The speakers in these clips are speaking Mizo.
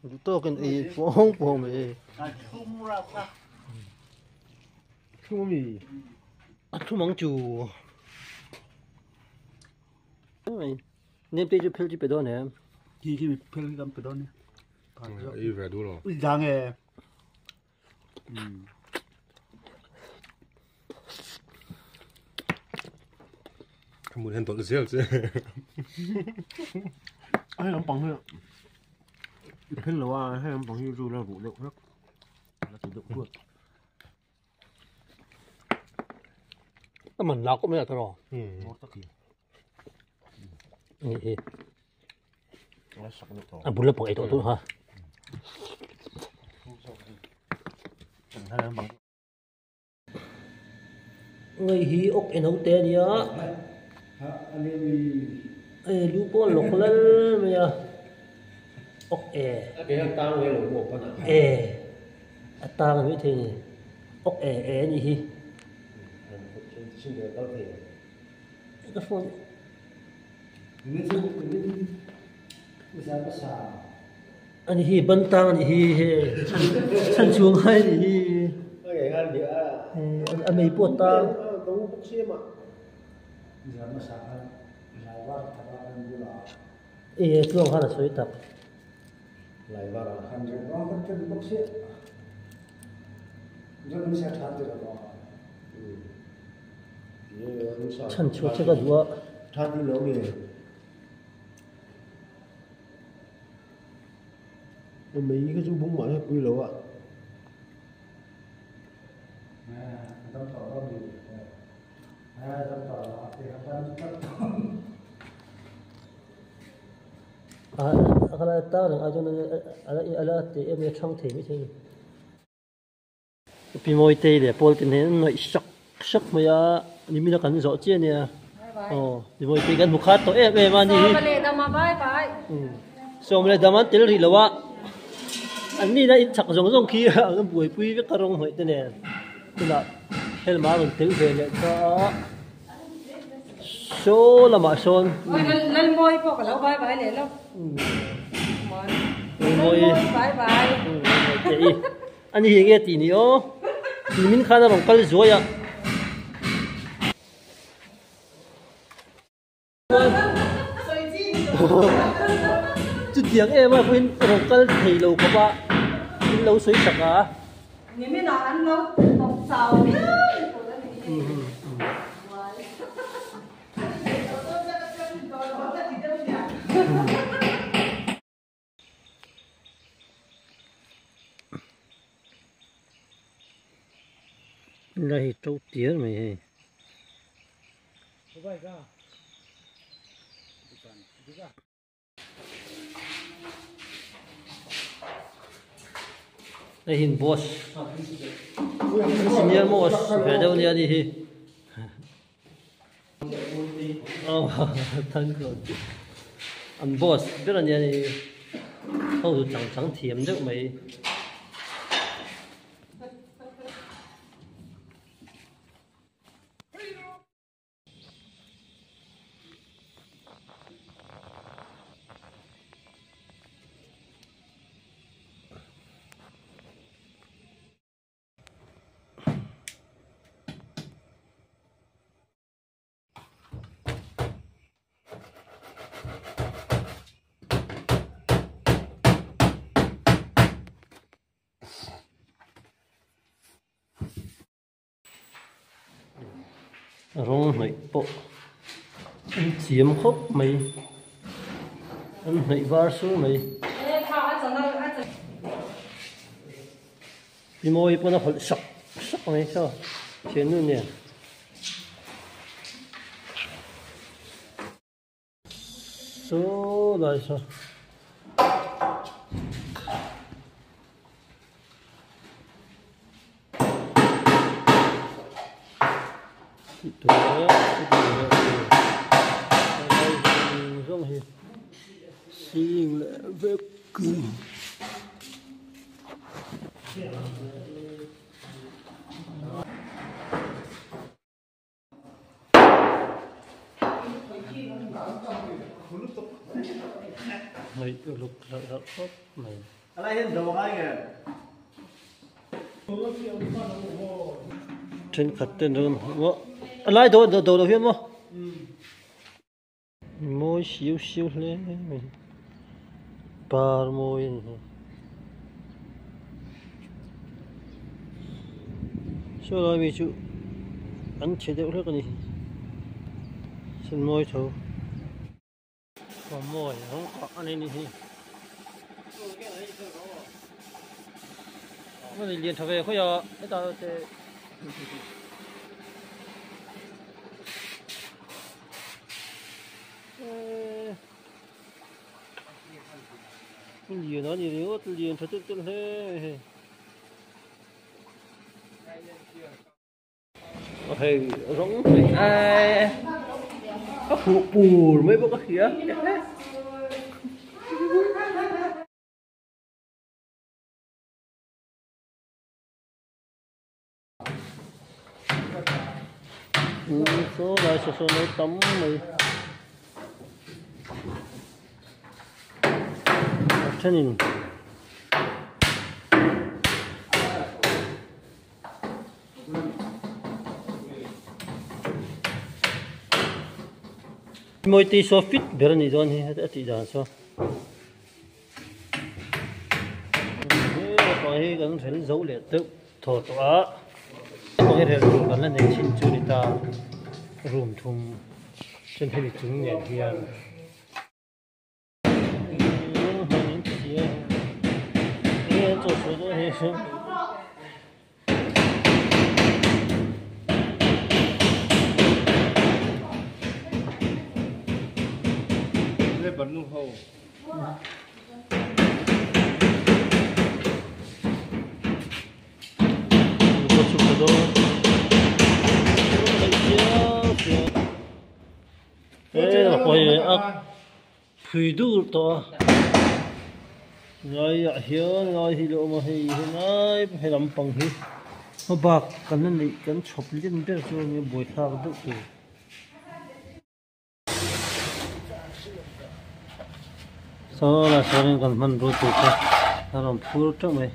Duh tawkin ei pawng pawng mai hei. Thlum ami? A thlum ang chu. Nem te chu phel chu pe dawn em? Khi khi phel hi kan pe dawn e. Ei ve duh lo. Ui dang e. Mun hen tawlh zel che. Hei lampang hi i phel lo a, hei lampang hi zu la ruh deuh hlek la ti deuh tuat. A man lak awm e a tawrh. Ni hi. A bul lampang ei tawh tawh ha. Ngei hi awk eno te a nia. Hei lu pawh a lawk lal mai a. Awk e. E. A tang mai thei a ni. Awk e e a nih hi. Ka phone. Ani hi bantang ani hi he chhan chhung ngai ani hi a mei pawh a tang. E tluang khan a sawi tak. Chhan chhuah che ka duh a. Mei kha chu bung mah hi a pui lo a. A kala tang reng ai chuan a la ti em em a thang thei mai thei a ni. Pi Mawitei leh Paul te nen an ngaih sak sak mai a, nimina kan zawh chiah ania. Aw, Pi Mawitei kan hmu khat tawh em em a ni hi. Sawm leh dama bai bai. Sawm leh dama an tel rih lo a, an nihna in chak zawng zawng khi an buaipui vek a rawng hnawih te nen. Tunah helma a rawn tel ve leh ta a, saw lamah sawn. Lalmawi pawh ka lo bai bai leh lo. Lalmawi bai bai. A ni hi nge tih ni aw? Nimin khan a rawn kal zuai a. Chutiang em a pawhin rawn kal thei lo khawp a, in lo sawi sak a. Nimin ah an lo tawp chau viau ni tur a ni hi. Lai hi to tial mai hei. Hei hi boss senior most ve deuh nia ni hi. An boss ber a nia ni ho chu chang chang thiam deuh mai. Rawng hnawih pawh an thiam khawp mai an hnawih var sur mai. Pi Mawi pawn a hawlh sak sak mai saw thiannu nen. Saw lai saw. Tih tur leh tih leh tur helai zawng zawng hi ceiling leh vek. Ngaih uluk hlauh hlauh khawp mai. Thenkhat ten rawn maw a lai do do lo hian maw mawi siu siu hle mai par mawi a ni hi saw lai mi chu an chhe deuh hlek a ni sen mawi tho. Mawi rawng kah a ni hi a ni lian tha ve khawi a hetah te lian a ni ringawt lian tha telh telh hle mai hei. Hei rawng hei a huh pur mai bawk a hria saw lai saw saw lo tam mai a thenin Mawi saw fit ber a nih dawn hi a tih dan saw he hi kan rel zo leh deuh thaw tawh a heng hi rel tur kan la nei chin chu a ni ta room thum chuan hemi chung nen hian. Phui dur tawh a ngai ah hian ngai hi lo awm a hei helai he lampang hi hmabak kan la neih kan chhawp lian ber chu ania buaithlak deuh tur. Saw lai sawn kan hmanrua tur te a rawn phur teuh mai.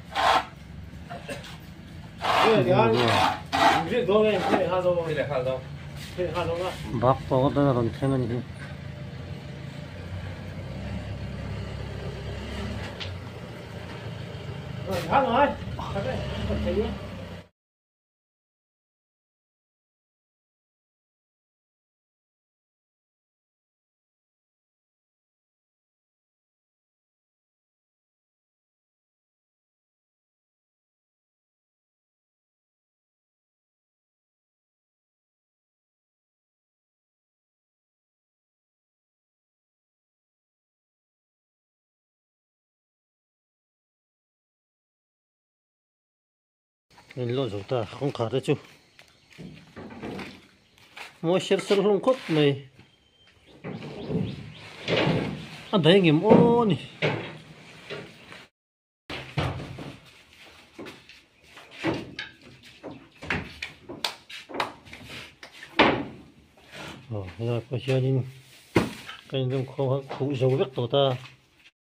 Bak pawh a rawn thleng a ni hi. In lawh zo ta kawngkhar te chu mawi ser ser hlawm khawp mai a daih ngem aw ni. Aw helai pawh hianin ka inrem khawm a khuh zo vek tawh ta.